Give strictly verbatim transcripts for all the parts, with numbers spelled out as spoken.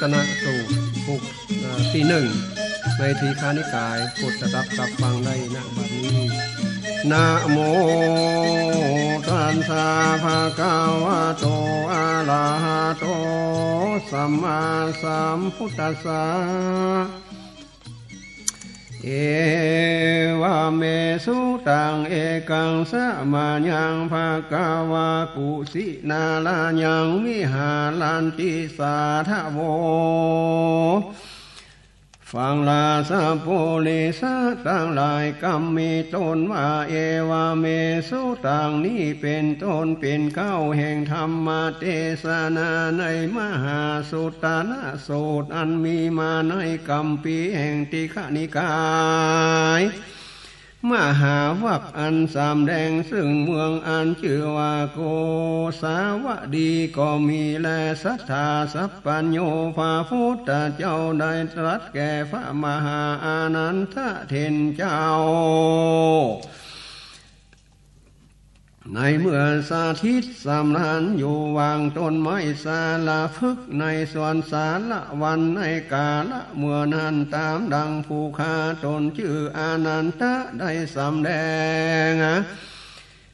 ตนสูตร บท เอ่อ ตี้นึ่ง ในทีฆนิกาย โปรดสดับตับฟังได้ ณ บัดนี้ นะโม ตัสสะ ภะคะวะโต อะระหะโต สัมมาสัมพุทธัสสะ เอวะเม สุตัง เอกัง สะมะยัง ภะคะวา กุสินารายัง วิหารันติ สาธะโว ฟังราชปุริสะตังหลาย กำมีต้นว่า เอวะเม สุตัง นี้เป๋นต้น เป๋นเก๊าแห่งธรรมเตสนา ในมหาสุตตนสูตร อันมีมาในกัมภีร์แห่งทีฆนิกาย มหาวรรค อันสำแดงซึ่งเมืองอันจื้อว่าโกสาวดีก็มีแล สัตถาสัพพัญญู พระพุทธเจ้าได้ตรัสแก่พระมหาอานันทะเถรเจ้า ในเมื่อสถิตสำราญอยู่หว่างต้นไม้สาลพฤกษ์ ในสวนสาลวัน ในกาละเมื่อนั้น ต๋ามดังผู้ข้าต๋นจื้ออานันทะได้สำแดง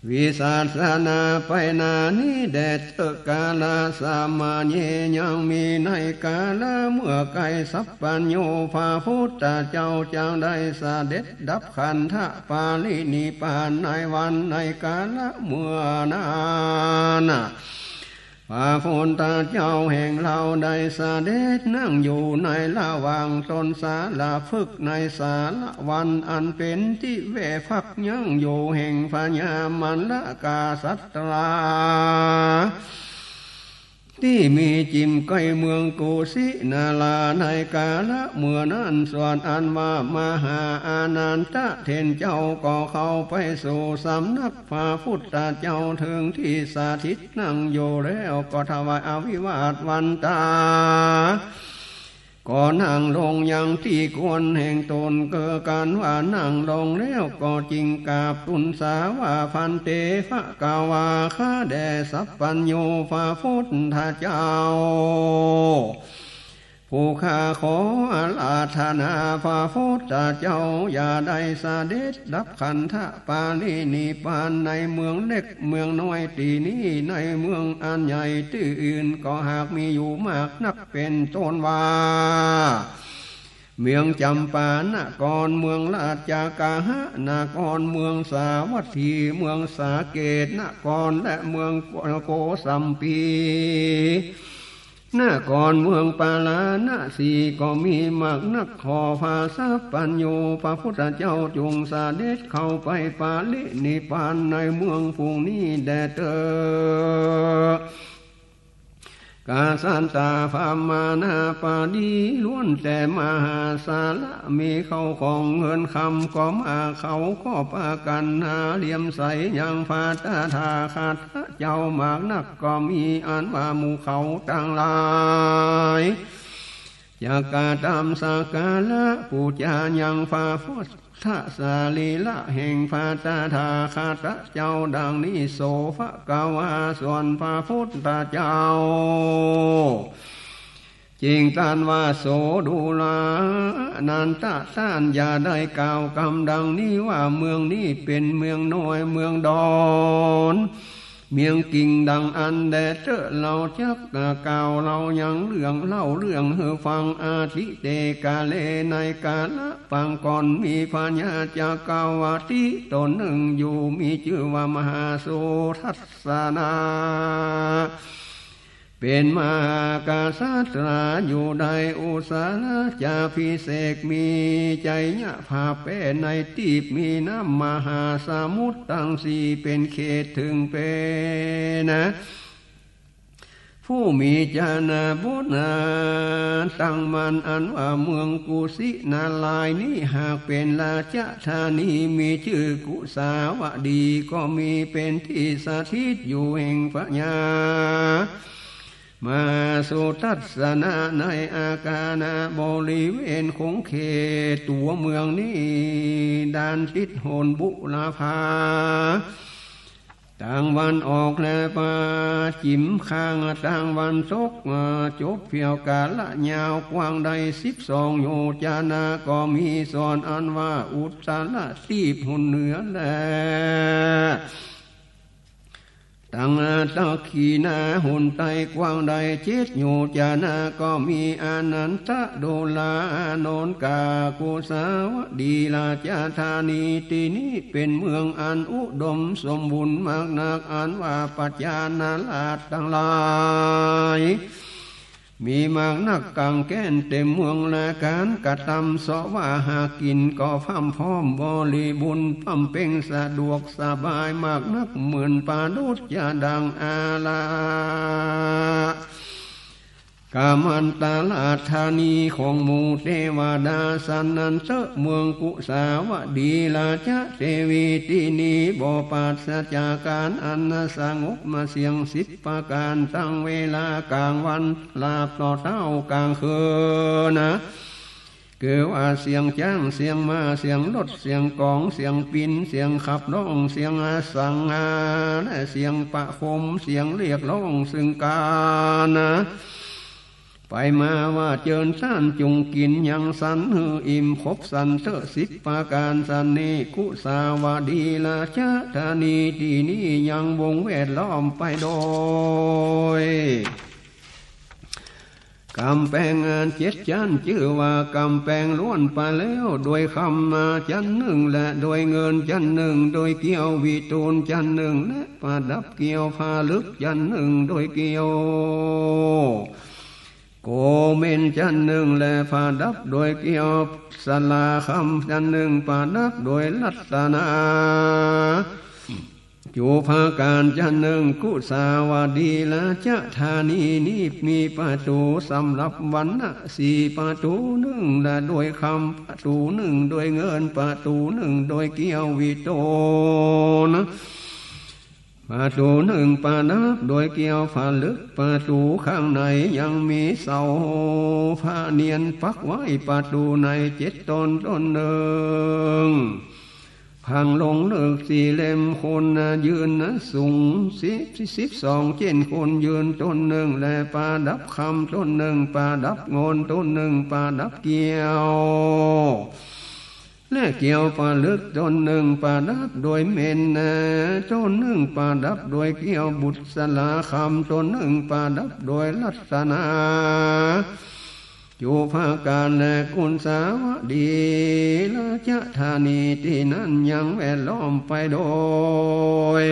วิสัชนาไปนานี้แด่เต๊อะ กาละสะมะเย ยังมีในกาละเมื่อใก้ สัพพัญญู พระพุทธเจ้าจักได้เสด็จดับขันธปรินิพพานในวัน ในกาละเมื่อนั้น พระพุทธเจ้าแห่งเฮาได้เสด็จนั่งอยู่ในระหว่างต้นสาลพฤกษ์ ในสาลวัน อันเป๋นตี้แวะพักยั้งอยู่แห่งพญามัลลกษัตรา ตี้มีจิ่มใก้เมืองกุสินารา ในกาละเมื่อนั้น ส่วนอันว่ามหาอานันทะเถรเจ้าก็เข้าไปสู่สำนักพระพุทธเจ้า เถิงตี้สถิตนั่งอยู่แล้ว ก็ถวายอภิวาทวันตา ก็นั่งลงยังตี้ควรแห่งต๋น เกือกั๋นว่านั่งลงแล้ว ก็จึงกราบทูลสาว่า ภันเต ภะคะวา ข้าแด่สัพพัญญูพระพุทธเจ้า ผู้ข้าขออาราธนาพระพุทธเจ้า อย่าได้เสด็จดับขันธปรินิพพานในเมืองเล็กเมืองน้อยตี้นี้ ในเมืองอันใหญ่ตี้อื่นก็หากมีอยู่มากนัก เป๋นต้นว่า เมืองจำปานคร เมืองราชคหนคร เมืองสาวัตถี เมืองสาเกตนคร และเมืองโกสัมพีนคร เมืองปาราณสีก็มีมากนัก ขอพระสัพพัญญูพระพุทธเจ้าจงเสด็จเข้าไปปรินิพพานในเมืองผู้นี้แด่เต๊อะ กษัตราพราหมณาบดีล้วนแต่มหาศาล มีเข้าของเงินคำก็มาก เขาก็ปากั๋นหน้าเลื่อมใสยังพระตถาคตเจ้ามากนัก ก็มีอันว่าหมู่เขาตังหลาย จักกระทำสักการะปู๋จายังพระพุทธสรีระแห่งพระตถาคตเจ้าดังนี้ โส ภะคะวา ส่วนพระพุทธเจ้า จึงตรัสว่า โส ดูรานันทะ ต้านอย่าได้กล่าวกำดังนี้ว่า เมืองนี้เป๋นเมืองน้อยเมืองดอน เมืองกิ่งดังอันแลเต๊อะ เฮาจักกล่าวเล่ายังเรื่องเล่าเรื่องหื้อฟัง อทิเต กาเล ในกาละปางก่อน มีพญาจักกวัตติต๋นนึ่งอยู่ มีจื้อว่ามหาสุทัสสนา เป๋นมหากษัตราอยู่ได้ อุสสาจาภิเษก มีชัยภาพแป้ในตีบ มีน้ำมหาสมุทรตังสี่เป๋นเขต เถิงเป๋น ผู้มีชนบทนาตั้งมั่น อันว่าเมืองกุสินารานี้หากเป๋นราชธานี มีจื้อกุสาวดี ก็มีเป๋นตี้สถิตอยู่แห่งพญา มหาสุทัสสนะในอาคารบริเวณขงเขตตั๋วเมืองนี้ ด้านทิศหนบุรพา ตางวันออกและปะจิ๋มข้างตางวันตก จบเผี้ยวก๋าละยาวกว้างได้สิบสองโยจนะ ก็มีส่วนอันว่าอุตตรตีบหนเหนือแล ตางตะขีนาหนใต้กว้างได้เจ็ดโยจนะ ก็มีอานันทะโดลาอานนท์กา กุสาวดีราชธานี ตี้นี้เป๋นเมืองอันอุดมสมบูรณ์มากนัก อันว่าประชาราษฎร์ตังหลาย มีมากนัก ก๋างแก้นเต๋มเมือง และก๋านกระตำเสาะว่าหากิ๋นก็พร่ำพร้อมบริบูรณ์ ป้ำเป๋งสะดวกสบายมากนัก เหมือนประดุจจะดังอารา กามันตราษฎร์ธานีของหมู่เตวดาสันนั้นเต๊อะ เมืองกุสาวดีราชเตวี ตี้นี้บ่ปราศจากก๋านอันสงบมาเสียงสิบประก๋าน ตังเวลาก๋างวันหลาบต่อเต๊าก๋างคืนนะ คือว่าเสียงจ๊าง เสียงม้า เสียงรถ เสียงก๋อง เสียงปิน เสียงขับร้อง เสียงสังหา และเสียงประโคม เสียงเรียกร้องซึ่งกั๋นนะ ไปมาว่าเจิญต้านจุ่งกิ๋นยังสันหื้ออิ่มครบสันเต๊อะสิบประก๋านสันนี้ กุสาวดีราชธานีตี้นี้ยังวงแวดล้อมไปโดย ก๋ำแปงอันเจ็ดจั๊น จื้อว่ากำแปงล้วนไปแล้ว โดยคำมาจั๊นนึ่ง และโดยเงินจั๊นนึ่ง โดยเกี้ยววิทูลจั๊นนึ่ง และประดับเกี้ยวผลึกจั๊นนึ่ง โดยเกี้ยวโกเมนจั๊นนึ่ง และประดับโดยเกี้ยวสลาคำจั๊นนึ่ง ประดับโดยรัตนา จุภาการจั๊นนึ่ง กุสาวดีราชธานีนี้มีประตู๋สำหรับวรรณะสี่ประตู๋นึ่ง และโดยคำประตู๋นึ่ง โดยเงินประตู๋นึ่ง โดยเกี้ยววิทูลประตู๋นึ่ง ประดับโดยเกี้ยวผลึก ประตู๋ข้างในยังมีเสาพระเนียรปักไว้ประตู๋ในเจ็ดต้น ต้นนึ่ง พังลงเลิกสี่เล่ม คนยืนสูงสิบ สิบสองเจ๊นคนยืนต้นนึ่ง และประดับคำต้นนึ่ง ประดับเงินต้นนึ่ง ประดับเกี้ยว และเกี้ยวผลึกต้นนึ่ง ประดับโดยเมนต้นนึ่ง ประดับโดยเกี้ยวบุษราคำต้นนึ่ง ประดับโดยรัตนา จุภาการ และกุสาวดีราชธานีตี้นั้นยังแวดล้อมไปโดย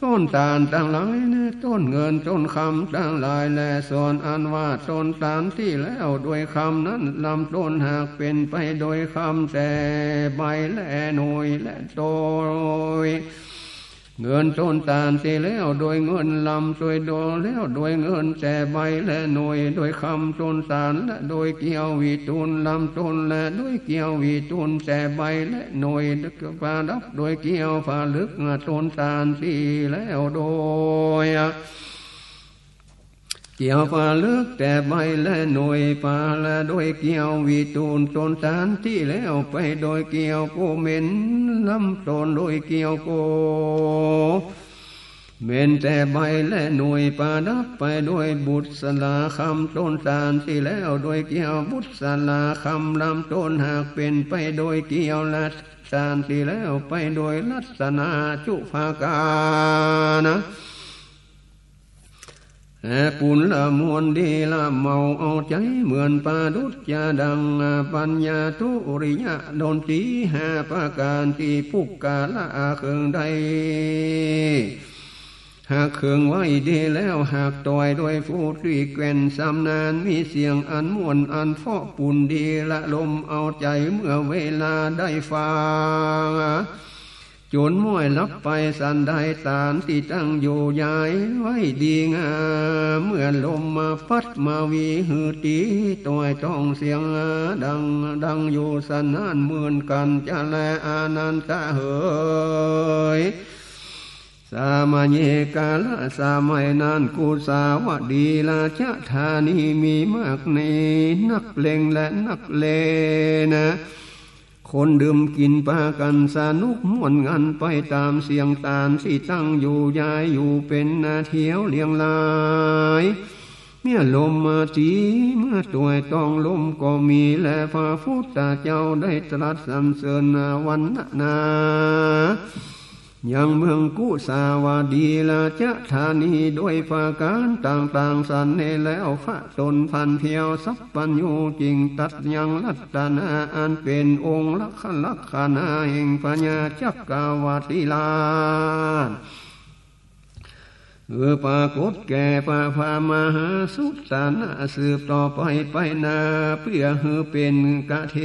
ต้นตาลตังหลาย และต้นเงินต้นคำตังหลาย และส่วนอันว่าต้นตาลตี้แล้วโดยคำนั้น ลำต้นหากเป๋นไปโดยคำแต่ใบและหน่วย และโดย เงินต้นตาลตี้แล้วโดยเงิน ลำต้นโดยแล้วโดยเงินแต่ใบและหน่วย โดยคำต้นตาลและโดยเกี้ยววิทูลลำต้น และโดยเกี้ยววิทูลแต่ใบและหน่วย ประดับโดยเกี้ยวผลึกต้นตาลตี้แล้วโดย เกี้ยวผลึกแต่ใบและหน่วย ประดับโดยเกี้ยววิทูลต้นตาลตี้แล้วไปโดยเกี้ยวโกเมนลำต้น โดยเกี้ยวโกเมนแต่ใบและหน่วย ประดับไปโดยบุษราคำต้นตาลตี้แล้วโดยเกี้ยวบุษราคำลำต้นหากเป๋นไปโดยเกี้ยวรัตนาตี้แล้วไปโดยรัตนา จุภาการนะ และปุณละมวลดีละเมาเอาใจ๋ เหมือนประดุจจะดังปัญญาธุริยะดนตรีห้าประก๋านตี้ปุคคละอาเคิงได้หักเคิงไว้ดีแล้ว หากตวยโดยผู้ตี้แกว่นชำนาญ มีเสียงอันม่วนอันเพราะปุณดีละลมเอาใจ๋ เมื่อเวลาได้ฟัง จ๋นม้อยหลับไปสันใด ตาลตี้ตั้งอยู่ยายไว้ดีงาม เมื่อลมมาพัดมาวีหื้อตี๋ตวยต้องเสียงดัง ดังอยู่สันนั้นเหมือนกั๋นจะแลอานันทะเหย สมัยกาละสมัยนั้น กุสาวดีราชธานีมีมากในนักเลงและนักเลนะ คนดื่มกิ๋นปากั๋นสนุกม่วนงันไปต๋ามเสียงตานตี้ตั้งอยู่ ยายอยู่เป๋นนาเตียวเรียงราย เมื่อลมมาตี เมื่อตวยต้องลมก็มีแล พระพุทธเจ้าได้ตรัสสรรเสริญวรรณนา ยังเมืองกุสาวดีราชธานี ด้วยประก๋านต่างๆ สันนี้แล้ว พระต๋นพันเพียวสัพพัญญู จึงตรัสยังรัตนาอันเป๋นองค์ลักขณะแห่งพญาจักรวรรดิราช คือปรากฏแก่พระ พระมหาสุตตนะ สืบต่อไปไปนา เปื้อหื้อเป๋นกะเท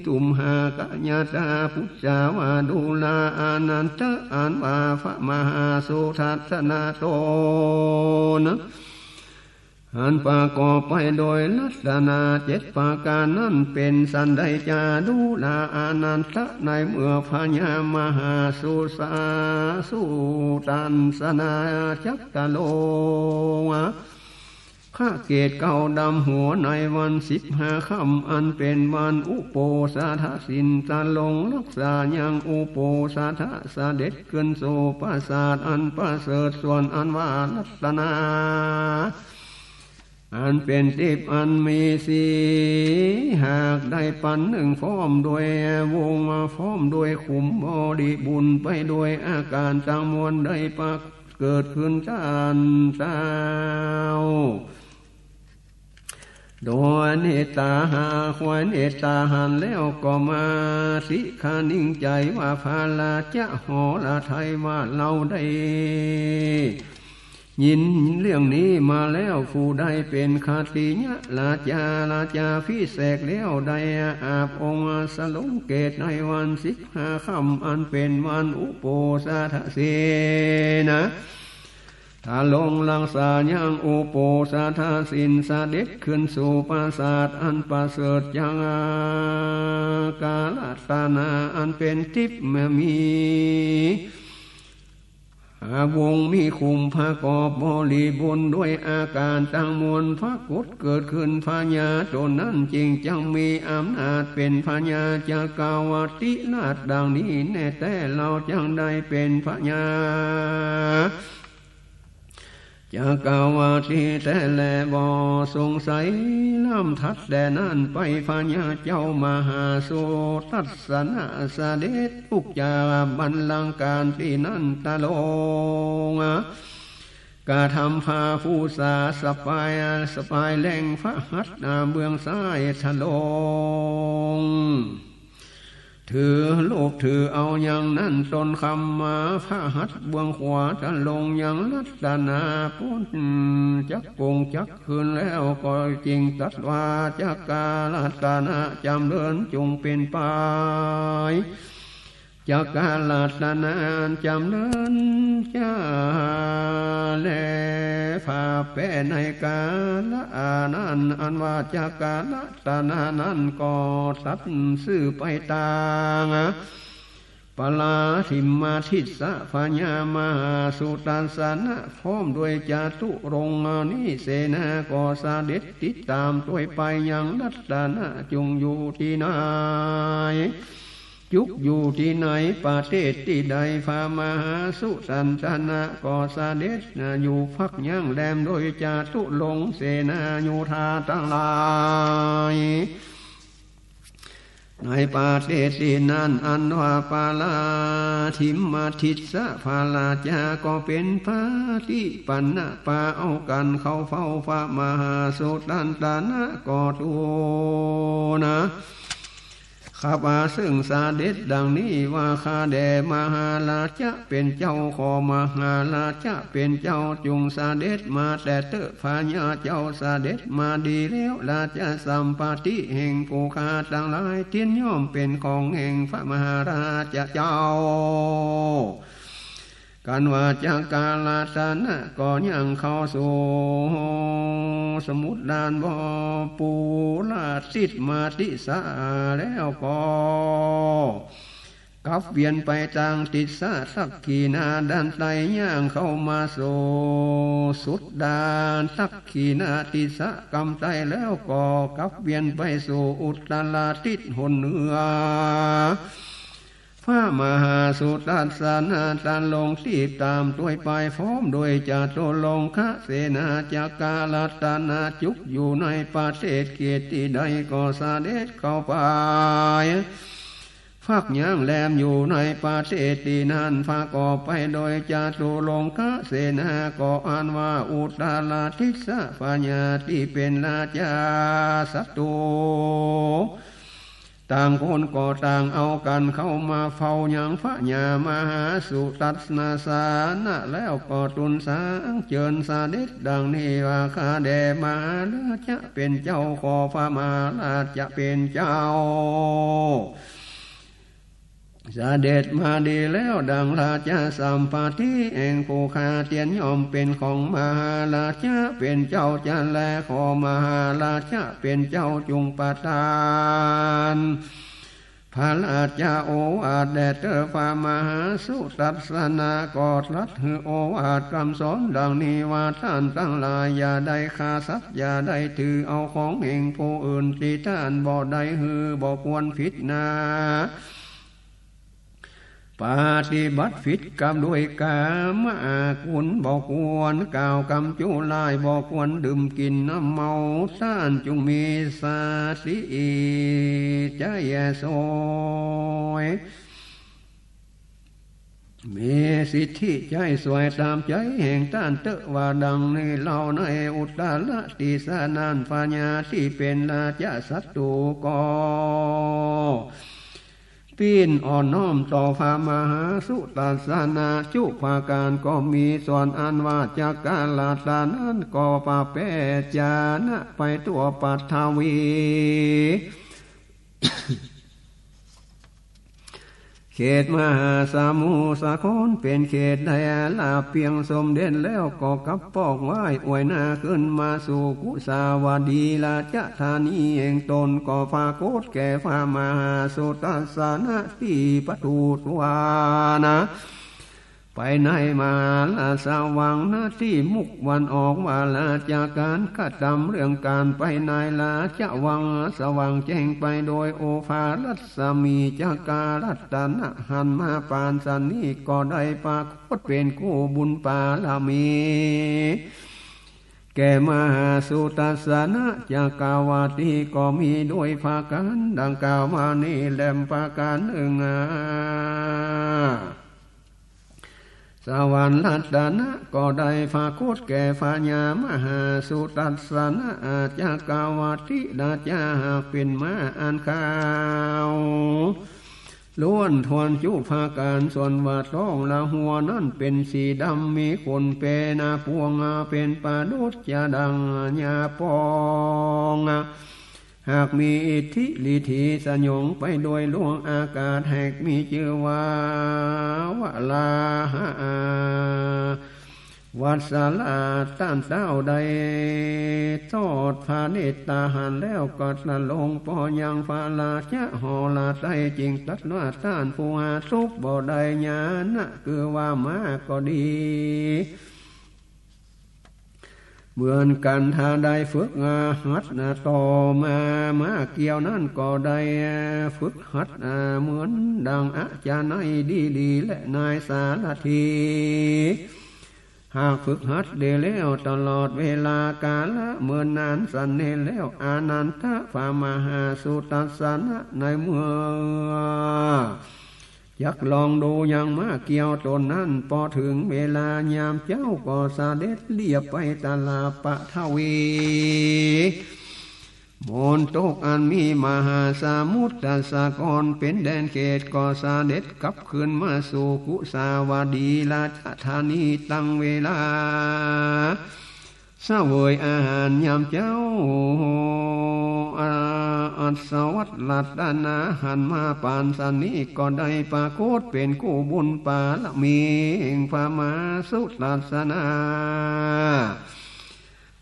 ตุมหากะยาตา ปุจจาวาดูราอานันทะ อันว่าพระมหาสุทัสสนะต๋น อันประกอบไปโดยรัตนาเจ็ดประก๋านนั้น เป๋นสันใดจาดูราอานันทะ ในเมื่อพญามหาสุสา สุทัสสนะจักรราช พระเกศเกล้าดำหัวในวันสิบห้าค่ำ อันเป๋นวันอุโปสถศีล ตรงรักษายังอุโปสถเสด็จขึ้นสู่ปราสาทอันประเสริฐ ส่วนอันว่ารัตนา อันเป๋นทิพย์อันมีสีหากได้ปันหนึ่ง พร้อมด้วยวง พร้อมด้วยขุมบริบูรณ์ ไปด้วยอาก๋านตังมวล ได้ปะเกิดขึ้นต้านเต้า โดยเนตตาหา ควายเนตตาหันแล้วก็มาสิคะนิ่งใจ๋ว่า พระราชหฤทัยว่า เฮาได้ ยินเรื่องนี้มาแล้ว ผู้ได้เป๋นขัตติยราชา ราชาภิเษกแล้ว ได้อาบองค์สลงเกศในวันสิบห้าค่ำ อันเป๋นวันอุโปสถศีลนะ ตรงรักษายังอุโปสถศีล เสด็จขึ้นสู่ปราสาทอันประเสริฐ ยังกาลรัตนาอันเป๋นทิพย์มี หาวงมีขุมประกอบบริบูรณ์ด้วยอาก๋านตังมวล ปรากฏเกิดขึ้นพญาต๋นนั้น จึงจักมีอำนาจเป๋นพญาจักรวรรดิราชดังนี้แน่แต๊ เฮาจักได้เป๋นพญาจักรวรรดิแต๊แล บ่สงสัยล้ำถัดแต่นั้นไป พญาเจ้ามหาสุทัสสนะเสด็จลุกจากบัลลังก์ตี้นั้นตรงกระทำพระภูษา สะปาย สะปายแหลงพระหัตถ์เบื้องซ้ายตรง ถือลูบถือเอาอย่างนั้น ตนคำมาพระหัตถ์เบื้องขวาตรงยังรัตนา ป๊นจักกงจักคืนแล้วก็จึงตรัสว่า จักรรัตนะจ๋ำเริญจุ่งเป๋นไป จักรรัตนะจ๋ำเริญจ๋า และผ่าแป๊ในกาละนั้น อันว่าจักรรัตนะนั้นก็ตรัสสืบไปตาง ปาลาทิมมาทิสสะ พญามหาสุทัสสนะ พร้อมด้วยจตุรงคณิเสนา ก็เสด็จติดต๋ามตวยไปยังรัตนะจุ่งอยู่ตี้ไหน จุกอยู่ตี้ไหน ประเทศตี้ใด พระมหาสุทัสสนะก็เสด็จอยู่พักยั้งแรมโดยจตุรงคเสนาโยธาตังหลาย ในประเทศตี้นั้นอันว่าปาลาทิมมาทิสสะ พระราชาก็เป๋นปาฏิปันนะปาเอากั๋นเข้าเฝ้าพระมหาสุทัสสนะก็ทูลนะ ข้าพเจ้าซึ่งเสด็จดังนี้ว่า ข้าแด่มหาราชะเป๋นเจ้า ขอมหาราชะเป๋นเจ้าจุ่งเสด็จมาแต่เต๊อะ พญาเจ้าเสด็จมาดีแล้ว ราชสัมปัตติแห่งผู้ข้าตังหลาย เตียนย่อมเป๋นของแห่งพระมหาราชะเจ้า กันว่าจักรรัตนะก็ยังเข้าสู่สมุทรดานบ่อปุระทิมมาทิสสะแล้วก็ กลับเวียนไปตางติสสะทักขิณาด้านใต้ ย่างเข้ามาสู่สุดดานทักขิณาติสสะกำใต้แล้ว ก็กลับเวียนไปสู่อุตตรทิศหนเหนือ พระมหาสุทัศนะตรัสลงตี้ต๋ามตวยไป พร้อมโดยจตุรงคเสนา จักรรัตนะจุกอยู่ในประเทศเขตตี้ใด ก็เสด็จเข้าไป พักยั้งแรมอยู่ในประเทศตี้นั้น ประกอบไปโดยจตุรงคเสนา ก็อันว่าอุตตรทิสสะพญาตี้เป๋นราชาศัตรู ต่างคนก็ต่างเอากั๋นเข้ามาเฝ้ายังพญามหาสุทัศนะแล้ว ก็ทูลสรรเสริญเสด็จดังนี้ว่า ข้าแด่มหาราชะเป๋นเจ้า ขอพระมหาราชะเป๋นเจ้า เสด็จมาดีแล้วดังราชสัมปัตติแห่งผู้ข้าเตียนย่อมเป๋นของมหาราชะเป๋นเจ้าจันแล ขอมหาราชะเป๋นเจ้าจุ่งประตานพระราชโอวาทแด่เต๊อะ พระมหาสุทัศนะก็ตรัสหื้อโอวาทกำสอนดังนี้ว่า ต้านตังหลายอย่าได้ฆ่าสัตว์ อย่าได้ถือเอาของแห่งผู้อื่นตี้ต้านบ่ได้หื้อ บ่ควรผิดนา ปฏิบัติผิดกรรมด้วยกามคุณ บ่ควรกล่าวกำจุร้าย บ่ควรดื่มกิ๋นน้ำเมา ต้านจุ่งมีสติใจ๊สวย มีสิทธิใจ๊สวยต๋ามใจ๋แห่งต้านเต๊อะ ว่าดังนี้เล่า ในอุตตรทิสสะนั้น พญาตี้เป๋นราชศัตรูก็ ปิ้นอ่อนน้อมต่อพระมหาสุทัศนะจุประก๋านก็มี ส่วนอันว่าจักรรัตนะนั้นก็ประแปจานะไปทั่วปฐวี เขตมหาสมุทรสาครเป๋นเขตได้ราบเปียงสมเด็จแล้ว ก็กลับปอกไหว้อวยหน้าขึ้นมาสู่กุสาวดีราชธานีแห่งต๋น ก็ปรากฏแก่พระมหาสุทัศนะตี้ประตูทวารนะ ไปในมหาราชวังนะ ตี้มุขวันออกว่าราชก๋านกระตำเรื่องก๋านไปในราชวัง สว่างแจ้งไปโดยโอภารัศมี จักรรัตนะหันมาปานสันนี้ ก็ได้ปรากฏเป๋นคู่บุญปารมี แก่มหาสุทัศนะจักรวรรดิก็มีโดยประก๋านดังกล่าวมานี้แล ประก๋านนึ่ง สวรรค์รัตนะก็ได้ปรากฏแก่พญามหาสุทัศนะจักรวรรดิราชา หากเป๋นม้าอันขาวล้วนถ้วนจุประก๋าน ส่วนว่าต๊องและหัวนั้นเป๋นสีดำ มีขนเป๋นปวง เป๋นประดุจจะดังหญ้าปอง หากมีอิทธิฤทธิสยองไปโดยล่วงอากาศ หากมีจื้อว่าวราหะวัสสะละ ต้านเต๊าได้ทอดพระเนตรหันแล้ว ก็ตรัสลงปอยังพระราชหฤทัย จึงตรัสว่า ต้านผู้หาสุขบ่ได้ญาณะ คือว่าม้าก็ดี เหมือนกั๋น ถ้าได้ฝึกหัดต่อมา ม้าเกี้ยวนั้นก็ได้ฝึกหัดเหมือนดังอาจารย์ดีๆ และนายสารถี หากฝึกหัดดีแล้วตลอดเวลากาละเมินนานสันนี้แล้ว อานันทะพระมหาสุทัศนะในเมื่อ จักลองดูยังม้าเกี้ยวต๋นนั้น ปอเถิงเวลายามเจ๊าก็เสด็จเลียบไปตลาดปฐวี มณฑปอันมีมหาสมุทรสาครเป๋นแดนเขต ก็เสด็จกลับคืนมาสู่กุสาวดีราชธานีตังเวลา เสวยอาหารยามเจ๊า อา อัศวัตรรัตนะหันมาปานสันนี้ ก็ได้ปรากฏเป๋นคู่บุญปารมีแห่งพระมหาสุทัศนะ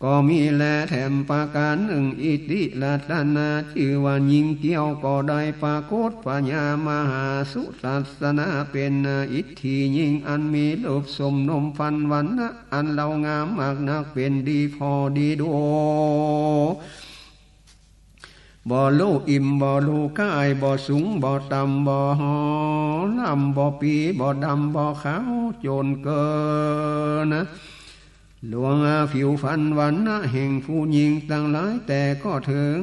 ก ก็มีแล แถมประก๋านนึ่ง อิทธิรัตนะ จื้อว่าญิงเกี้ยวก็ได้ปรากฏ พญามหาสุทัศนะ เป๋นอิทธิญิง อันมีรูปสมนมพันธุ์วรรณะ อันเลางามมากนัก เป๋นดีผ่อดีดู บ่ฮู้อิ่มบ่ฮู้ก๋าย บ่สูงบ่ต่ำ บ่ล่ำบ่ปี้ บ่ดำบ่ขาวจ๋นเกิน ลวงผิวพรรณวรรณะแห่งผู้ญิงตังหลาย แต่ก็เถิง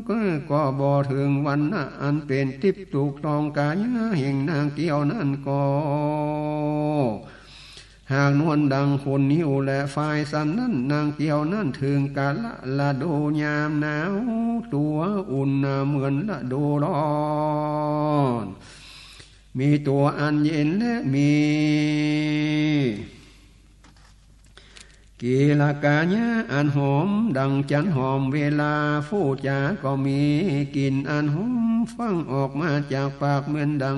ก็ ก็บ่เถิงวรรณะอันเป๋นทิพย์ถูกต้องกายะแห่งนางเกี้ยวนั้นก็ หากนวลดังขนหิ้ว และฝ่ายสันนั้นนางเกี้ยวนั้นเถิงกาละฤดูยามหนาว ตั๋วอุ่นเหมือนฤดูร้อน มีตั๋วอันเย็นและมี กิริยาอันหอมดังจันหอม เวลาพูดจาก็มีกลิ่นอันหอมฟั่งออกมาจากปาก เหมือนดัง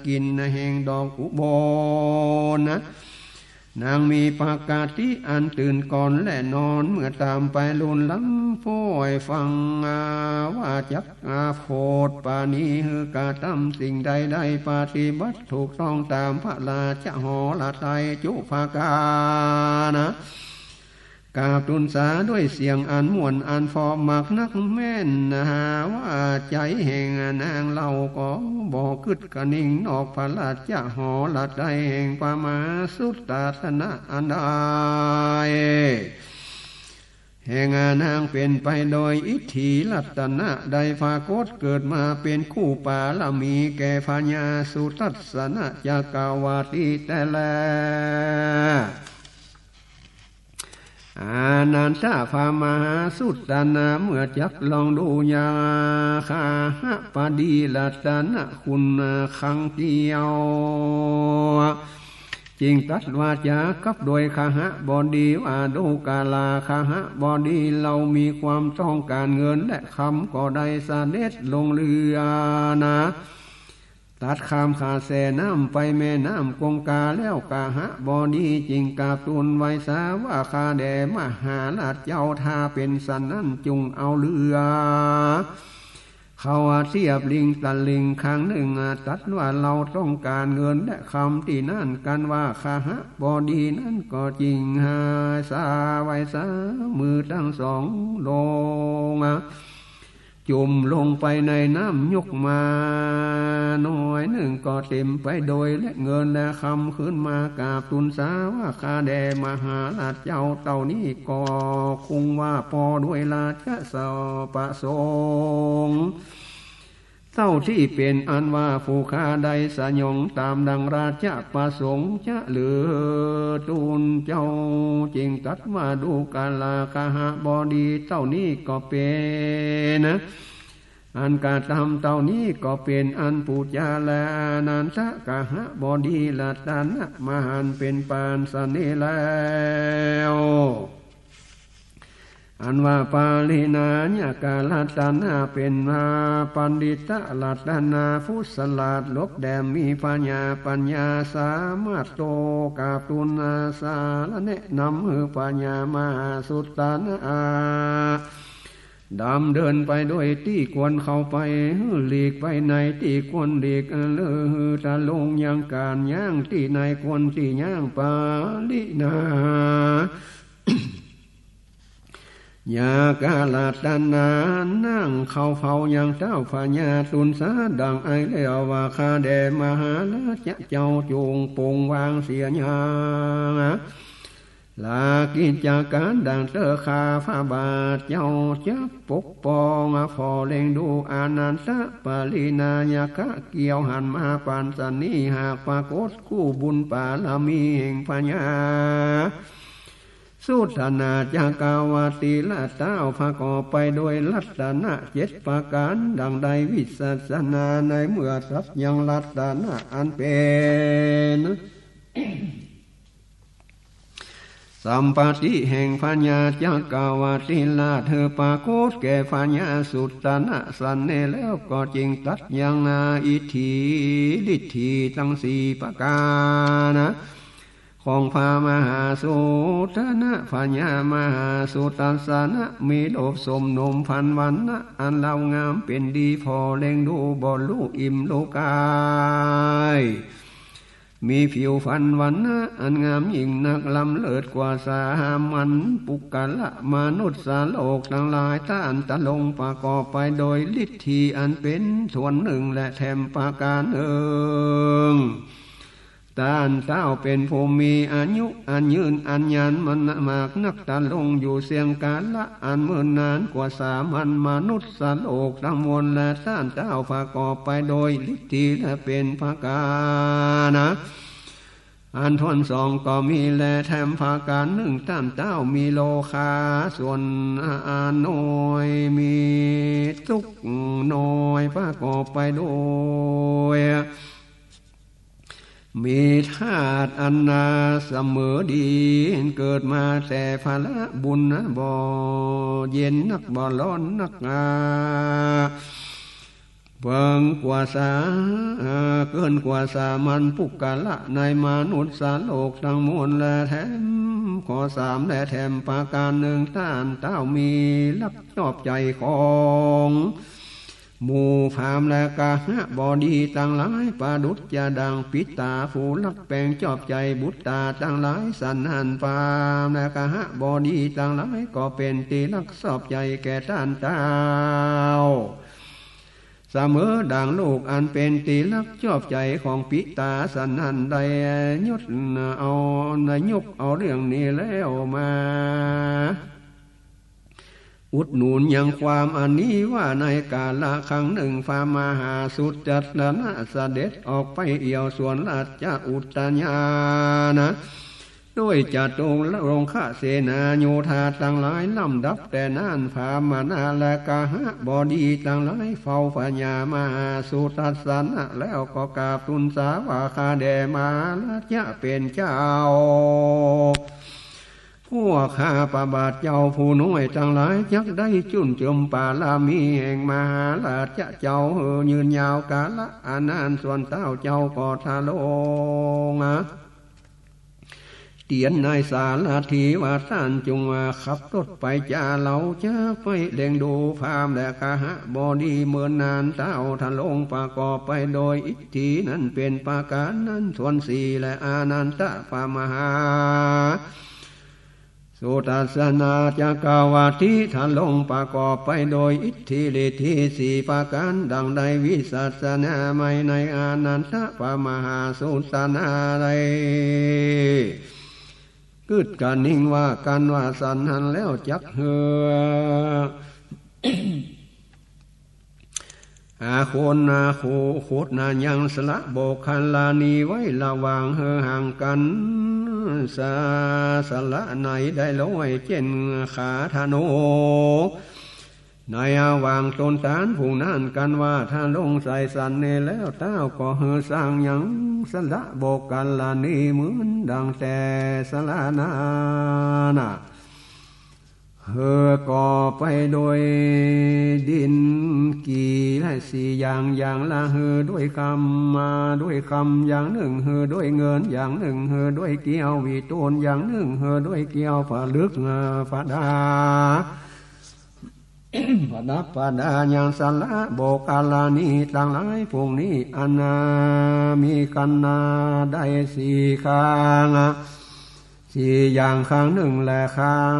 กลิ่นแห่งดอกอุบลนะ นางมีปกติอันตื่นก่อนและนอน เมื่อต๋ามไปลุนหลัง ป้อยฟั่งว่าจัก อาโพธิปาณี หื้อกระตำสิ่งใดๆ ปฏิบัติถูกต้องต๋ามพระราชหฤทัยจุประก๋านนะ กราบทูลสาด้วยเสียงอันม่วนอันเพราะมากนัก แม้นหาว่าใจ๋แห่งนางเฮาก็บ่กึ๊ดกระหนิ่งนอกพระราชหฤทัยแห่งพระมหาสุทัศนะอันใด แห่งนางเป๋นไปโดยอิทธิรัตนะ ได้ปรากฏเกิดมาเป๋นคู่ปารมีแก่พญาสุทัศนะจักรวรรดิแต๊แล อานันทะ พระมหาสุทัศนะเมื่อจักลองดูยาคหบดีรัตนคุณครั้งเดียว จึงตรัสวาจากับโดยคหบดีว่า ดูกราคหบดี เฮามีความต้องก๋านเงินและคำ ก็ได้เสด็จลงเฮือนะ ตัดข้ามกระแสน้ำไปแม่น้ำคงคาแล้ว คหบดีจึงกราบทูลไหว้สาว่า ข้าแด่มหาราชเจ้า ถ้าเป๋นสันนั้นจุ่งเอาเฮือ เข้าเตียบริมตะลิ่งข้างนึ่ง ตรัสว่า เฮาต้องก๋านเงินและคำตี้นั่น กันว่าคหบดีนั้นก็จึงไหว้สา ไหว้สา มือตังสองลง จุ่มลงไปในน้ำยกมาหน้อยนึ่งก็เต๋มไปโดยและเงินและคำ ขึ้นมากราบทูลสาว่า ข้าแด่มหาราชเจ้า เต้านี้ก็คงว่าปอด้วยราชประสงค์ เต้าตี้เป๋นอันว่าผู้ข้าได้สยองต๋ามดังราชประสงค์จะเหลือทูลเจ้า จึงตรัสว่า ดูกราคหบดี เต้านี้ก็เป๋น อันกระตำเต้านี้ก็เป๋นอันปู๋จาแล อานันทะ คหบดีรัตนะมหันต์เป๋นปานเสน่ห์แล้ว อันว่าปริณายกรัตนะเป๋นมาปัณฑิตรัตนะผู้สลาดลบแหลม มีผญาปัญญาสามารถโต กราบทูลสาและแนะนำหื้อผญามหาสุทัศนะ ดำเนินไปโดยตี้ควรเข้าไป หื้อหลีกไปในตี้ควรหลีก หื้อตรงยังก๋านย่างตี้ในควรตี้ย่าง ปริณายกรัตนะนั่งเข้าเฝ้ายังเต้าผญา ทูลสาดังอั้นแล้วว่า ข้าแด่มหาราชเจ้า จงปลงวางเสียยัง ลากิจก๋านดังเต๊อะ ข้าพระบาทเจ้าจะปกป้องผ่อเล็งดู อานันทะ ปริณายกะเกี้ยวหันมาปานสันนี้ หากปรากฏคู่บุญปารมีแห่งผญาสุทัศนะจักรวรรดิและเต้า ประกอบไปโดยรัตนะเจ็ดประก๋าน ดังได้วิสัชนาในเมื่อตรัสยังรัตนะอันเป๋น สัมปติแห่งผญาจักรวรรดิราช หื้อปรากฏแก่ผญาสุทัศนะเสน่ห์แล้ว ก็จึงตรัสยังอิทธิฤทธิตังสี่ประก๋านนะ ของพระมหาสุทัสสนะ พญามหาสุทัสสนะ มีรูปสมนมพรรณวรรณะ อันเล้างามเป๋นดี ผ่อเล็งดูบ่ฮู้อิ่มฮู้กาย มีผิวพรรณวรรณะ อันงามยิ่งนัก ล้ำเลิศกว่าสามัญปุคคละ มนุษย์โลกตังหลาย ต้านทรงประกอบไปโดยฤทธิอันเป๋นส่วนนึ่ง และแถมประก๋านนึ่ง ต้านเต้าเป๋นผู้มีอายุอันยืนอันยานมามากนัก ทรงอยู่เสี้ยงกาละอันเมินนานกว่าสามัญมนุษย์โลกตังมวล และต้านเต้าประกอบไปโดยฤทธิและเป๋นประก๋านนะ อันถ้วนสองก็มีแล แถมประก๋านนึ่ง ต้านเต้ามีโรคาส่วนน้อย มีตุ๊กข์น้อย ประกอบไปโดย มีธาตุอันนาเสมอดี เกิดมาแต่พละบุญนะ บ่เย็นนัก บ่ฮ้อนนัก อ่า เกินกว่าสา อ่า เกินกว่าสามัญปุคคละในมนุษย์โลกตังมวล และแถมข้อสาม และแถมประก๋านนึ่ง ต้านเต้ามีลักษณ์ชอบใจ๋ของ หมู่พราหมณ์และกหบดีตังหลาย ประดุจจะดั่งปิตาผู้ฮักแปงชอบใจ๋บุตราตังหลาย สันนั้นพราหมณ์และกหบดีตังหลาย ก็เป๋นตี้ฮักชอบใจ๋แก่ต้านเต้า เสมอดั่งลูกอันเป๋นตี้ฮักชอบใจ๋ของปิตา สันนั้นได้ยกเอา ได้ยกเอาเรื่องนี้แล้วมา อุดหนุนยังความอันนี้ว่า ในกาละครั้งนึ่ง พระมหาสุทัสสนะเสด็จออกไปเอี่ยวสวนราชอุทยานนะ ด้วยจตุรงคเสนาโยธาตังหลาย ลำดับแต่นั้น พราหมณ์และกหบดีตังหลาย เฝ้าพญามหาสุทัสสนะ แล้วก็กราบทูลสาว่า ข้าแต่มหาราชเป๋นเจ้า พวกข้าพระบาทเจ้าผู้น้อยตังหลาย จักได้จุ่นจุมปารมีแห่งมหาราชเจ้าหื้อยืนยาวกาละอานาน ส่วนเต้าเจ้าก็ทรงเตียนนายสารถีว่า ต้านจุ่งขับรถไปจา เฮาจะไปเล็งดูพราหมณ์และกหบดี เมินนานเต้าทรงประกอบไปโดยอิทธินั้นเป๋นประก๋านนั้นส่วนสี่ และอานนทะพระมหา สุทัสสนะจักรวรรดิทรงประกอบไปโดยอิทธิฤทธิสี่ประก๋าน ดังได้วิสัชนามาในอานนทะพระมหาสุทัสสนะได้กึ๊ดกระนิ่งว่ากั๋นว่า สันนั้นแล้วจักหื้อ อาคนอาโค โคตนายังสละโบคคัลลานีไว้ระหว่างหื้อห่างกั๋น สา สละในได้ร้อยเจ้นขาธนู ในระหว่างตนต้านผู้นั้นกั๋นว่า ถ้าลงใส่สันนี้แล้ว เต้าก็หื้อสร้างยังสละโบคคัลลานีเหมือนดังแต่สละนานะ หื้อก่อไปโดยดินกี่และสี่อย่าง อย่างละหื้อด้วยคำมา ด้วยคำอย่างนึ่งหื้อด้วยเงิน อย่างนึ่งหื้อด้วยเกี้ยววิทูล อย่างนึ่งหื้อด้วยเกี้ยวผลึก อ่า ประดับ ประดับประดายังสละโบคคัลลานีตังหลายพวกนี้ อันนามีกั๋นนาได้สี่ข้าง สี่อย่าง ข้างนึ่งแลข้าง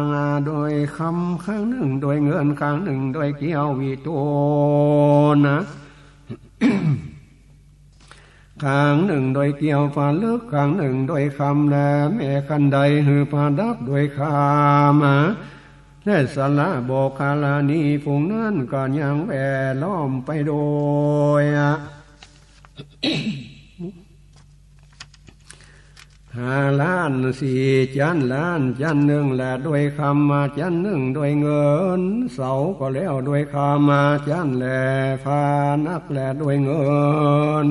ด้วยคำ ข้างนึ่งด้วยเงิน ข้างนึ่งด้วยเกี้ยววิทูลนะ ข้างนึ่งด้วยเกี้ยวผลึก ข้างนึ่งด้วยคำ และแม้คันใดหื้อประดับด้วยคำ และสละโบคคัลลานีพวกนั้นก็ยังแวดล้อมไปโดย ห้าล้านสี่จั๊น ล้านจั๊นนึ่งและด้วยคำมา จั๊นนึ่งด้วยเงิน เสาก็แล้วด้วยคำมา จั๊นและพานักและด้วยเงิน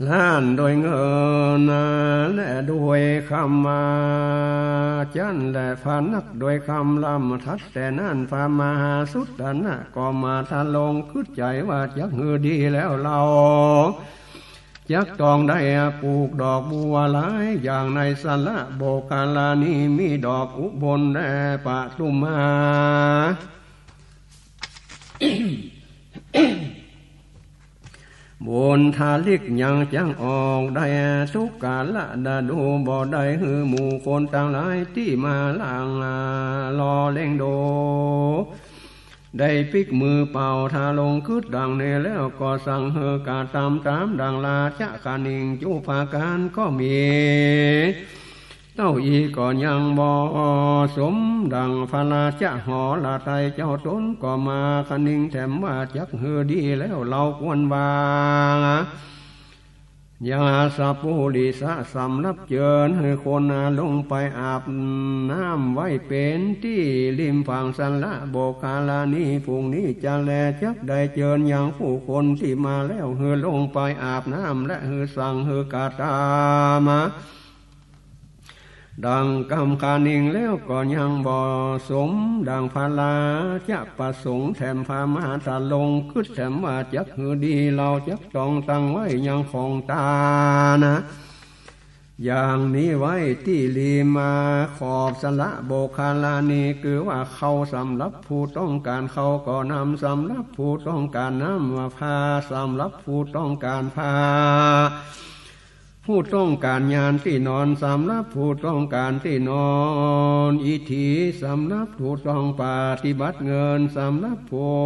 ล้านด้วยเงินและด้วยคำมา จั๊นและพานักด้วยคำ ลำดับแต่นั้นพระมหาสุทัสสนะก็มาทรงกึ๊ดใจ๋ว่า จักหื้อดีแล้วเฮา จักต้องได้ปลูกดอกบัวหลายอย่างในสระโบคคลานี มีดอกอุบลและปทุมมา บุญทาริกยังจักออกได้ทุกกาละฤดู บ่ได้หื้อหมู่คนตังหลายตี้มาล่างหล่อเล็งดู ได้ปิ๊กมือเป่า ถ้าลงกึ๊ดดังนี้แล้ว ก็สั่งหื้อกระตำต๋ามดังราชคะนิงค์จุ๊ประก๋านก็มี เต้าอี้ก็ยังบ่สมดังพระราชหฤทัย เจ้าต๋นก็มาคะนิงค์แถมว่า จักหื้อดีแล้ว เฮาควรวาง ยาสปุริสะสำหรับเจิญหื้อคนลงไปอาบน้ำไว้เป๋นตี้ริมฝั่งสระโบคคลานี ฝูงนี้จะแลจักได้เจิญยังผู้คนตี้มาแล้ว หื้อลงไปอาบน้ำ และหื้อสั่งหื้อกระตำ ดังกำคะนิงค์แล้ว ก็ยังบ่สมดังพระราชประสงค์แถม พราหมณ์ ถ้าลงกึ๊ดแถมว่า จักหื้อดี เฮาจักต้องตั้งไว้ยังของตานะ อย่างนี้ไว้ตี้ริมขอบสระโบคคลานี คือว่าเข้าสำหรับผู้ต้องก๋านเข้า ก็น้ำสำหรับผู้ต้องก๋านน้ำ ว่าผ้าสำหรับผู้ต้องก๋านผ้า ผู้ต้องก๋านญาณตี้นอนสำหรับผู้ต้องก๋านตี้นอน อิทธิสำหรับผู้ต้องปฏิบัติ เงินสำหรับผู้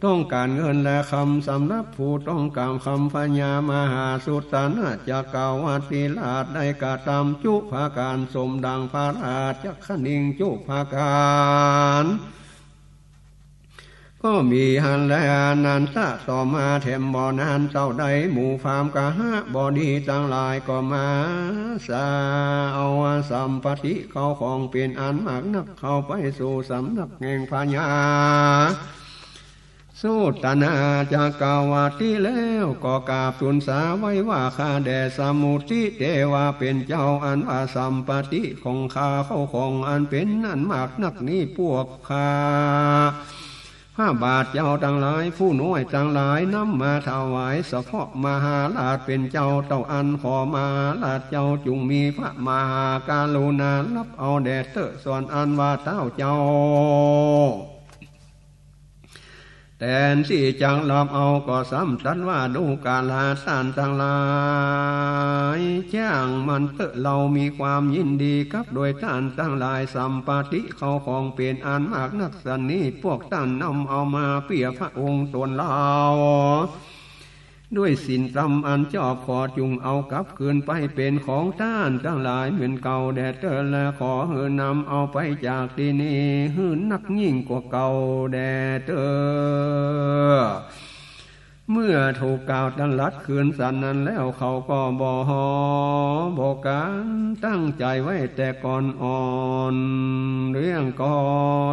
ต้องก๋านเงิน และคำสำหรับผู้ต้องก๋านคำ พญามหาสุตนะจักรวรรดิราชได้กระตำจุ๊ประก๋าน สมดังพระราชคะนิงค์จุ๊ประก๋าน ก็มีหั้นแล อันนั้นตะต่อมาแถมบ่นานเต้าใด หมู่พราหมณ์กหบดีตังหลายก็มาสาเอาสัมปติเข้าของเป๋นอันมากนัก เข้าไปสู่สำนักแห่งพญาสุตนะจักรวรรดิแล้ว ก็กราบทูลสาไหว้ว่า ข้าแด่สมุติเตวะเป๋นเจ้า อันว่าสัมปติของข้า เข้าของอันเป๋นอันมากนักนี้ พวกข้า พระบาทเจ้าตังหลาย ผู้น้อยตังหลาย นำมาถวายเสาะมหาราชเป๋นเจ้าเต้าอั้น ขอมหาราชเจ้าจุ่งมีพระมหากรุณารับเอาแด่เต๊อะ ส่วนอันว่าเต้าเจ้าแตนตี้จักรับเอา ก็ซ้ำตรัสว่า ดูกราต้านตังหลาย จ้างมันเต๊อะ เฮามีความยินดีกับโดยต้านตังหลาย สัมปติเข้าของเป๋นอันมากนักสันนี้ พวกต้านนำเอามาเปื้อพระองค์ต๋นเฮา ด้วยศีลธรรมอันชอบ ขอจุ่งเอากลับคืนไปเป๋นของต้านตังหลายเหมือนเก่าแด่เต๊อะ และขอหื้อนำเอาไปจากตี้นี้หื้อนักยิ่งกว่าเก่าแด่เต๊อะ เมื่อถูกกล่าวตรัสคืนสันนั้นแล้ว เขาก็บ่หอบ่กั๋นตั้งใจ๋ไว้แต่ก่อน อ่อนเรื่องก็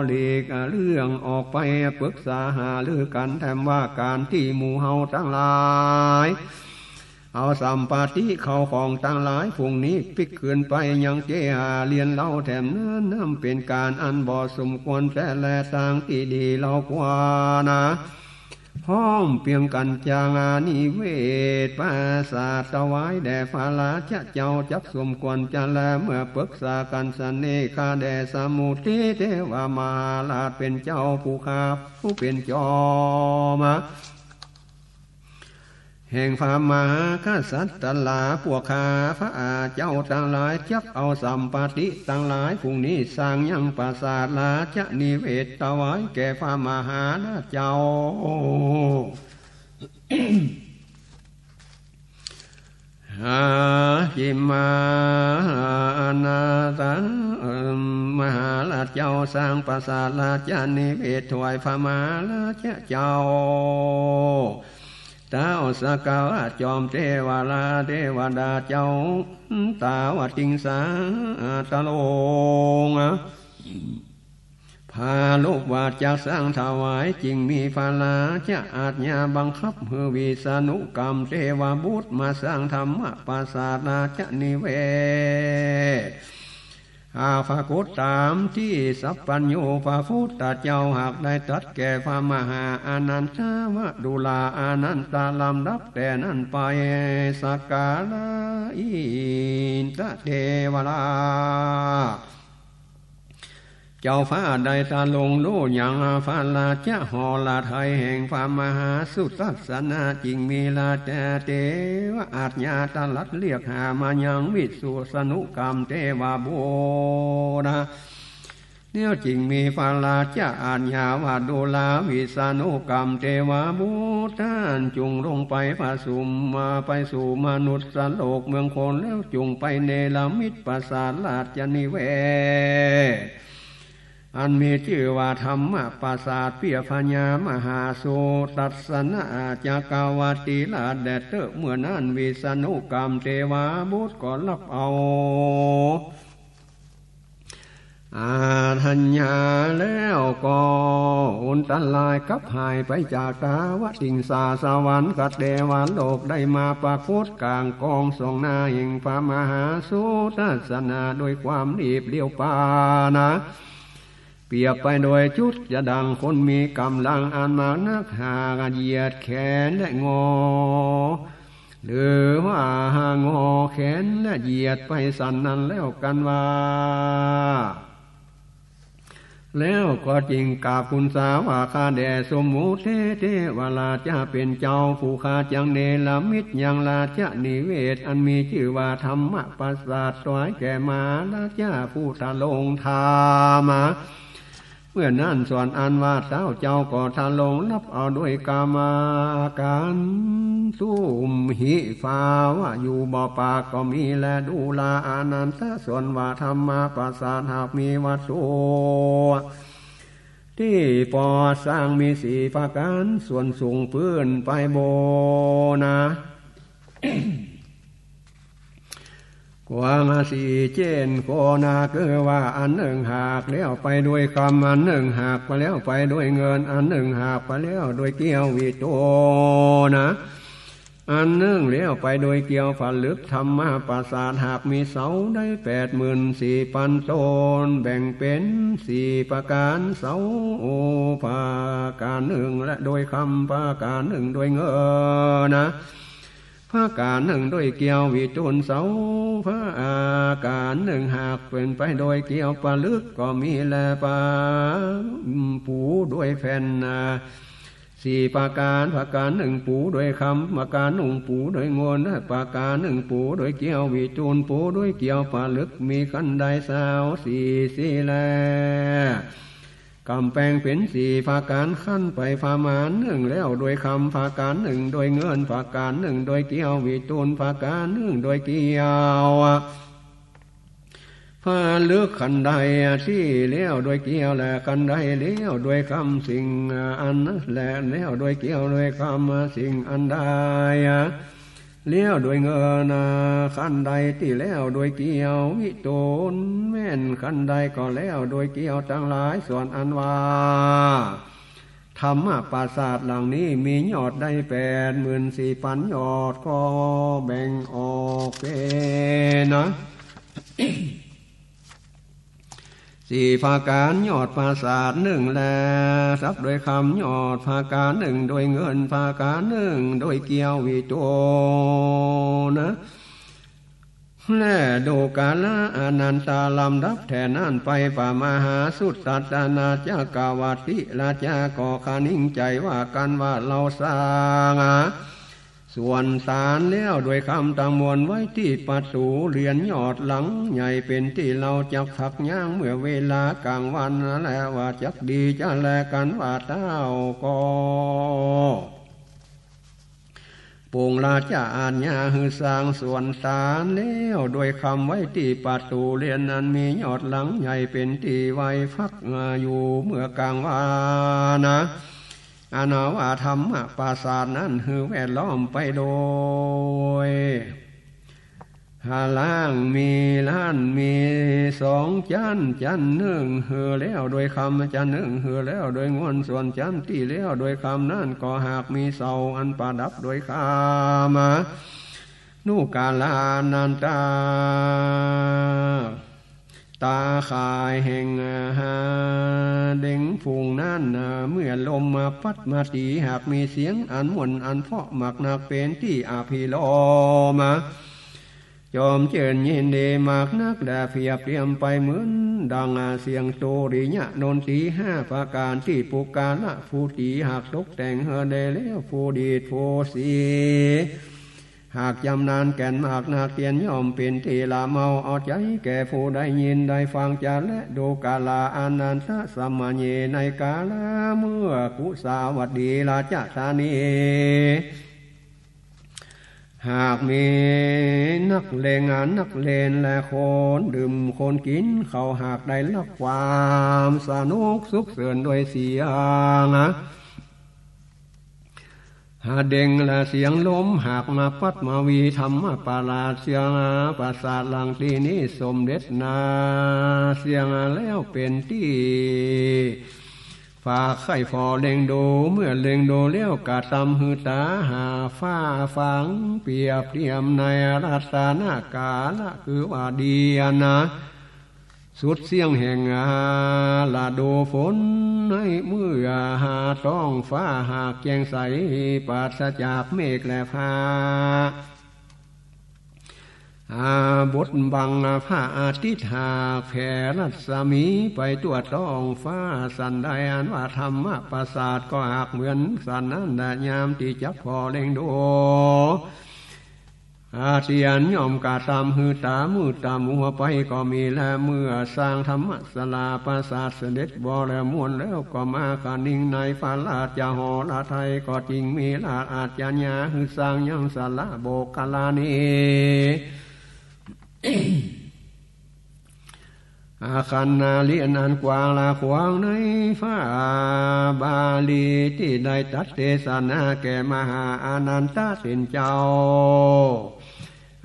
หลีกเรื่องออกไปปรึกษาหารือกั๋นแถมว่า ก๋านตี้หมู่เฮาตังหลายเอาสัมปติเข้าของตังหลายฝูงนี้ปิ๊กคืนไปยังเจ๊อาเลียนเฮาแถมนั้น นับเป๋นก๋านอันบ่สมควรแต๊แล ตางตี้ดีเฮาควรนะ พร้อมเปียงกั๋นจางอานิเวศปราสาทถวายแด่พระราชเจ้า จักสมควรจะแล เมื่อปรึกษากั๋นสันนี้ ข้าแด่สมุติเตวะมหาราชเป๋นเจ้าผู้ข้าผู้เป๋นจอม แห่งพระมหากษัตริย์ตลาด พวกข้าพระเจ้าตังหลายจักเอาสัมปติตังหลายฝูงนี้สร้างยังปราสาทราชนิเวศถวายแก่พระมหาราชเจ้า หาจิมมานาถะ เอิ่ม มหาราชเจ้าสร้างปราสาทราชนิเวศถวายพระมหาราชเจ้า ท้าวสักกะวะจอมเตวะราเตวดาเจ้า ตาวติงสาตะโลง พาลบว่าจักสร้างถวาย จึงมีพระราชอาญาบังคับหื้อวิษณุกรรมเทวบุตรมาสร้างธรรมปราสาทราชนิเวศ หากปรากฏต๋ามตี้สัพพัญญูพระพุทธเจ้าหากได้ตรัสแก่พระมหาอานันทวะดูราอานันทะลำดับแต่นั้นไป สกาละอินทเทวราช เจ้าฟ้าได้ทรงฮู้อย่างพระราชหฤทัยแห่งพระมหาสุทัศนะ จึงมีราชเทวาอาชญาตรัสเรียกหามายังวิษณุกรรมเทวบุตร แล้วจึงมีพระราชอาชญาว่า ดูราวิษณุกรรมเทวบุตร ต้านจุ่งลงไปประชุม มาไปสู่มนุษย์โลกเมืองคน แล้วจุ่งไปเนรมิตปราสาทราชนิเวศ อันมีจื้อว่าธรรมปราสาทเปื้อพญามหาสุทัศนะจักรวรรดิราชแด่เต๊อะ เมื่อนั้นวิษณุกรรมเทวบุตรก็ฮับเอาอาชญาแล้วก็อันตรายกลับหายไปจากทวติงสาสวรรคเทวโลก ได้มาปรากฏก๋างกองส่องหน้าแห่งพระมหาสุทัศนะ โดยความรีบเร็วปรานะ เปรียบไปโดยจุดจะดังคนมีก๋ำลังอันมากนัก หากเหยียดแขนและงอ หรือว่าหากงอแขนและเหยียดไปสันนั้นแล้วกันว่า แล้วก็จึงกราบทูลสาว่า ข้าแต่สมมุติเทวราชเป๋นเจ้า ผู้ข้าจักเนรมิตยังราชนิเวศ อันมีจื้อว่าธรรมปราสาท ถวายแก่มหาราชผู้ทรงธรรม เมื่อนั้นส่วนอันว่าเท้าเจ้าก็ทรงฮับเอาด้วยกามาการ ตุ้มหิภาวะอยู่บ่ปากก็มีแล ดูราอานันทะ ส่วนว่าธรรมปราสาทหากมีวัตถุตี้ปอสร้างมีสี่ประก๋าน ส่วนสูงปื้นไปบนนะ กว้างสี่เจ๊นโกนา คือว่าอันนึ่งหากแล้วไปด้วยคำ อันนึ่งหากไปแล้วไปด้วยเงิน อันนึ่งหากไปแล้วด้วยเกลียววิทูลนะ อันนึ่งแล้วไปด้วยเกลียวผลึก ธรรมปราสาทหากมีเสาได้แปดหมื่นสี่ปันต้น แบ่งเป๋นสี่ประก๋าน เสาประก๋านนึ่งและด้วยคำ ประก๋านนึ่งด้วยเงินนะ ประก๋านนึ่งด้วยเกลียววิทูล เสาประก๋านนึ่งหากเป๋นไปด้วยเกลียวผลึกก็มีแล ปะ ปูด้วยแผ่นนะ สี่ประก๋าน ประก๋านนึ่งปูด้วยคำ ประก๋านนึ่งปูด้วยเงิน ประก๋านนึ่งปูด้วยเกลียววิทูล ปูด้วยเกลียวผลึก มีคันไดเสาสี่สี่แล ก๋ำแปงเป๋นสี่ประก๋าน ขั้นไปประมาณนึ่งแล้วด้วยคำ ประก๋านนึ่งด้วยเงิน ประก๋านนึ่งด้วยเกลียววิทูล ประก๋านนึ่งด้วยเกลียวผลึก คันไดตี้แล้วด้วยเกลียวและคันไดแล้วด้วยคำ สิ่งอันนั้นแล แล้วด้วยเกลียวด้วยคำ สิ่งอันใดแล้วด้วยเงิน คันไดตี้แล้วด้วยเกลียววิทูล แม่นคันไดก็แล้วด้วยเกลียวตังหลาย ส่วนอันว่าธรรมปราสาทหลังนี้มียอดได้แปดหมื่นสี่ปันยอดก็แบ่งออกเป๋นนะ สี่ประก๋าน ยอดปราสาทนึ่งแล ทับด้วยคำ ยอดประก๋านนึ่งด้วยเงิน ประก๋านนึ่งด้วยเกลียววิทูลนะ และดูกราอานันทะ ลำดับแต่นั้นไป พระมหาสุทัศนะจักรวรรดิราชาก็คะนิงใจ๋ว่ากั๋นว่า เฮาสร้าง สวนสารแล้วด้วยคำตังมวลไว้ตี้ประตู๋เรือนยอดหลังใหญ่เป๋นตี้เฮาจักพักยามเมื่อเวลากลางวันแล ว่าจักดีจะแลกั๋นว่าเต้าก็ปรงราชอาญาหื้อสร้างสวนสารแล้วด้วยคำไว้ตี้ประตู๋เรือนอันมียอดหลังใหญ่เป๋นตี้ไว้พักอยู่เมื่อกลางวันนะ อันว่าธรรมปราสาทนั้นหื้อแวดล้อมไปโดยหาล่าง มีลาน มีสองจั๊น จั๊นนึ่งหื้อแล้วด้วยคำ จั๊นนึ่งหื้อแล้วด้วยเงิน ส่วนจั๊นตี้แล้วด้วยคำนั้นก็หากมีเสาอันประดับด้วยคำ ดูกราอานันทะ ต๋าข่ายแห่งหาเด็งฝูงนั้นนา เมื่อลมมาปั๊ดมาตี๋ หากมีเสียงอันม่วนอันเพราะมากนัก เป๋นตี้อภิรมย์ จ๋อมจื้นยินดีมากนัก และเปรียบเตียมไปเหมือนดังเสียงตุริยะดนตรีห้าประก๋าน ตี้ปุคคละผู้ตี๋ หากตกแต่งหื้อได้แล้ว ผู้ดีดผู้สี หากจำนานแก่นมากนัก เตียนย่อมเป๋นตี้ละเมาเอาใจ๋แก่ผู้ได้ยินได้ฟัง จะแลดูกราอานันทสามะเณร ในกาละเมื่อกุสาวัตถีราชธานี หากมีนักเลงนักเล่นและคนดื่มคนกิ๋น เขาหากได้ฮับความสนุกสุขเสินด้วยเสียง หาเด็งและเสียงลม หากมาปั๊ดมาวี ธรรมประหลาดเสียงประสาทหลังตี้นี้ สมเด็จนาเสียงแล้วเป๋นตี้ ฝากใค่ฝ่อเล็งดู เมื่อเล็งดูแล้วกระตำหือต๋า หาฟ้าฟังเปรียบเตียมในรัตนกาละ คือว่าเดียนะ สุดเสี้ยงแห่งฤดูฝน ในเมื่อหาต๊องฟ้าหากแจ้งใส ปราศจากเมฆและฟ้า อา บดบังพระอาทิตย์หากแผ่รัศมีไปทั่วต๊องฟ้า สันใดอันว่าธรรมประสาทก็หากเหมือนสันนั้นแล ยามตี้จักผ่อเล็งดู อาเตียนย่อมกระตำหือต๋ามืดต๋ามัวไปก็มีแล เมื่อสร้างธรรมศาลาประสาทเสด็จบ่แล้วม่วนแล้ว ก็มาคะนิงในพระราชหฤทัย ก็จึงมีราชอาชญาหื้อสร้างยังสาลาโบกคลานี อาคันนาลีอันกว้างและขวางในพระบาลี ตี้ได้ตรัสเตสนาแก่มหาอานันทะเถรเจ้า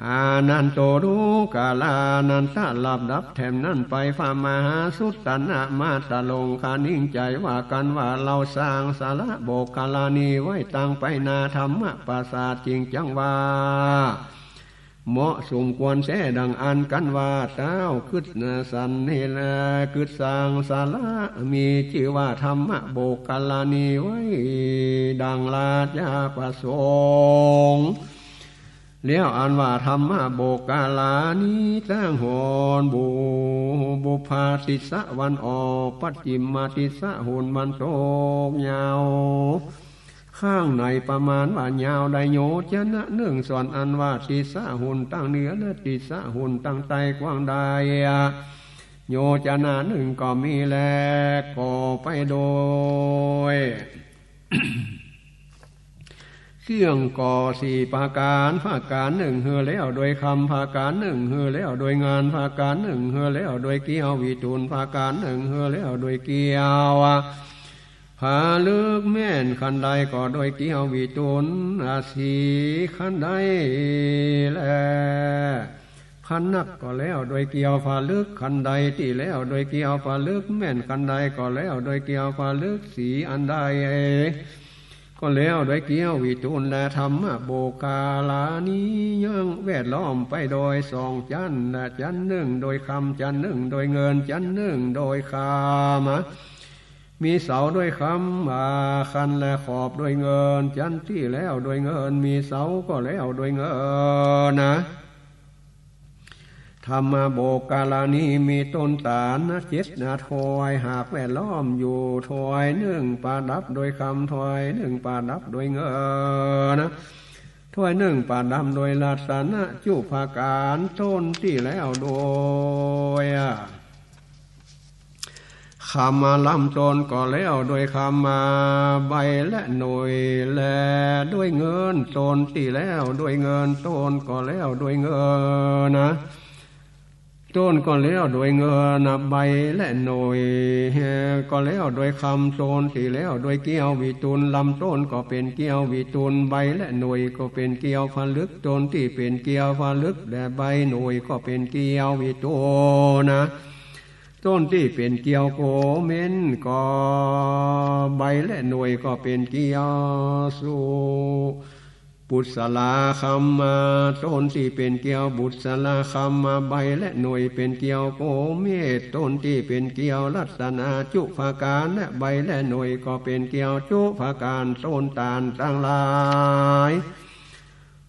อานันโต ดูกรานันทะ ลำดับแถมนั้นไป พระมหาสุตตนะมาตะลงคะนิงใจ๋ว่ากั๋นว่า เฮาสร้างสาลาโบกคลานีไว้ตังไปหน้าธรรมประสาท จึงจักว่า เหมาะสมควรแต๊ ดังอั้นกั๋นว่า เต้ากึ๊ดสันนี้แล กึ๊ดสร้างสาลา มีจื้อว่าธรรมโบกคลานีไว้ ดังราชประสงค์ แล้วอันว่าธรรมโบกคลานี ตั้งหนบุ บุพพาทิศตะวันออก ปัจฉิมทิศตะหนตะวันตก ยาว ข้างในประมาณว่ายาวได้โยชนะนึ่ง ส่วนอันว่าทิศตะหนตางเหนือและทิศตะหนตางใต้กว้างได้โยชนะนึ่งก็มีแล ก่อไปโดยเสี้ยงก่อสี่ประก๋าน ประก๋านนึ่งหื้อแล้วโดยคำ ประก๋านนึ่งหื้อแล้วโดยเงิน ประก๋านนึ่งหื้อแล้วโดยเกี้ยววิทูล ประก๋านนึ่งหื้อแล้วโดยเกี้ยว ผลึก แม่นคันใดก็โดยเกี้ยววิทูล อา สีคันใดแล คันนักก็แล้วโดยเกี้ยวผลึก คันใดตี้แล้วโดยเกี้ยวผลึก แม่นคันใดก็แล้วโดยเกี้ยวผลึก สีอันใดก็แล้วโดยเกี้ยววิทูล และธรรมโบกคลานี้ยังแวดล้อมไปโดยสองจั๊น และจั๊นนึ่งโดยคำ จั๊นนึ่งโดยเงิน จั๊นนึ่งโดยคำ มีเสาโดยคำ อาคันและขอบโดยเงิน จั๊นตี้แล้วโดยเงิน มีเสาก็แล้วโดยเงินนะ ธรรมโบกคลานี้มีต้นตาลนะเจ็ดนะถ้วย หากแวดล้อมอยู่ ถ้วยนึ่งประดับโดยคำ ถ้วยนึ่งประดับโดยเงินนะ ถ้วยนึ่งประดับโดยรัตนะจุประก๋าน ต้นตี้แล้วโดย คำ ลำต้นก็แล้วโดยคำ ใบและหน่วย และโดยเงิน ต้นตี้แล้วโดยเงิน ต้นก็แล้วโดยเงินนะ ต้นก็แล้วโดยเงินนะ ใบและหน่วย ก็แล้วโดยคำ ต้นตี้แล้วโดยเกี้ยววิทูล ลำต้นก็เป๋นเกี้ยววิทูล ใบและหน่วยก็เป๋นเกี้ยวผลึก ต้นตี้เป๋นเกี้ยวผลึก และใบหน่วยก็เป๋นเกี้ยววิทูลนะ ต้นตี้เป๋นเกี้ยวโกเม้น ก็ใบและหน่วยก็เป๋นเกี้ยวสุ บุษราคัมมา ต้นตี้เป๋นเกลียว บุษราคัมมา ใบและหน่วยเป๋นเกลียว โกเมส ต้นตี้เป๋นเกลียว รัตนาจุประก๋าน และใบและหน่วยก็เป๋นเกลียวจุประก๋าน ต้นตาลตังหลาย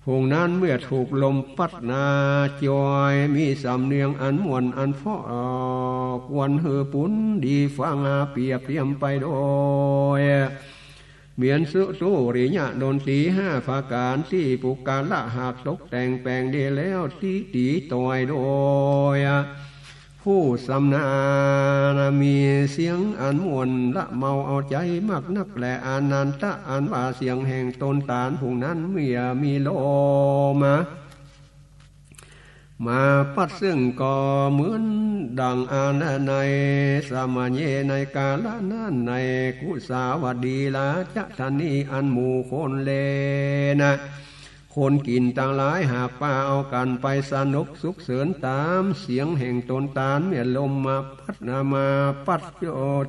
ฝูงนั้นเมื่อถูกลมปั๊ดนา จอยมีสำเนียงอันม่วนอันเพราะ กวนหื้อปุ้นดีฟัง เปรียบเทียมไปโดย เหมือนสุตุริยะดนตรีห้าประก๋าน ตี้ปุคคละหากตกแต่งแป๋งดีแล้ว ตี้ตี๋ตอยโดยผู้ชำนาญ มีเสียงอันม่วนละเมาเอาใจ๋มากนักแล อานันทะ อันว่าเสียงแห่งต้นตาลฝูงนั้นเมื่อมีลมมา มาปั๊ดซึ่งก็เหมือนดังอานันทะ ในสมัย ในกาละนั้น ในกุสาวดีราชธานี อันหมู่คนเลนะ คนกิ๋นตังหลายหาบปาเอากั๋นไปสนุกสุขเสินต๋ามเสียงแห่งต้นตาล เมื่อลมมาปั๊ดนามาปั๊ดโย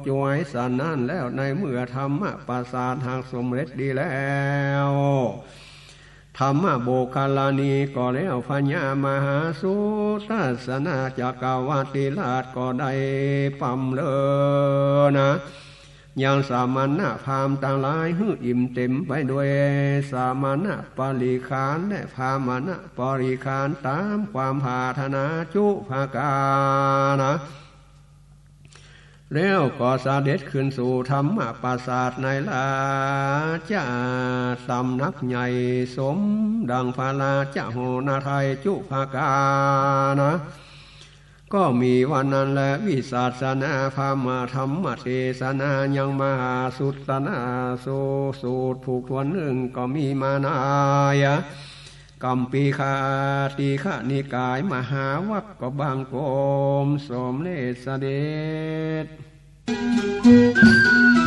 จวยสันนั้นแล้ว ในเมื่อธรรมปราสาทหากสำเร็จดีแล้ว ธรรมโมคคัลลานีก็แล้ว พญามหาสุทัสสนาจักรวรรดิราชก็ได้ปำเริญนะ ยังสมณะพราหมณ์ตังหลายหื้ออิ่มเต็มไปโดยสมณะบริขารและพราหมณะบริขารต๋ามความปรารถนาจุประก๋านนะ แล้วก็เสด็จขึ้นสู่ธรรมปราสาทในราชตำหนักใหญ่ สมดังพระราชโหฤทัยจุประก๋านนะ ก็มีวันนั้นแล วิสัชนาพราหมณ์ธรรมเทศนายังมหาสุทัสสนา สูตรผูกถ้วนนึ่งก็มีมาใน กัมพีคาติคณิกายมหาวักก็บังคมสมเด็จเสด็จ เ